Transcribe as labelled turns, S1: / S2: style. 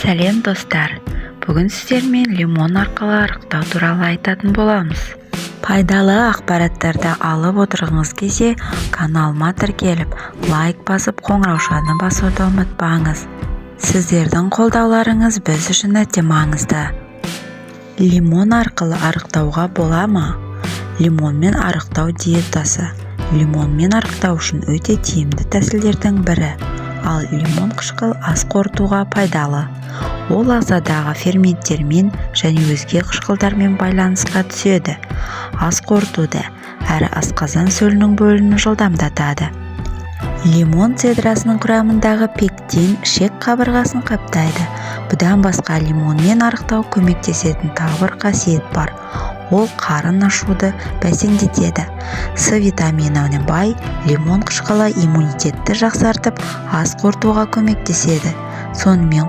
S1: Сәлем, достар! Бүгін сіздермен лимон арқылы арықтау туралы айтатын боламыз. Пайдалы ақпараттарды алып отырғыңыз келсе, каналыма тіркеліп, лайк басып, қоңыраушаны басуды ұмытпаңыз. Сіздердің қолдауларыңыз біз үшін өте маңызды. Лимон арқылы арықтауға бола ма? Лимонмен арықтау диетасы – лимонмен арықтау үшін өте тиімді тәсілдердің бірі. Ал лимон қышқыл ас қорытуға пайдалы. Ол ағзадағы ферменттермен және өзге қышқылдармен байланысқа түседі, ас қорытуды әрі асқазан сөлінің бөлінуін жылдамдатады. Лимон цедрасының құрамындағы пектин ішек қабырғасын қаптайды. Бұдан басқа, лимонмен арықтау көмектесетін тағы бір қасиет бар: ол қарын ашуды бәсеңдетеді. С витаминіне бай лимон қышқылы иммунитетті жақсартып, ас қорытуға көмектеседі. Сонымен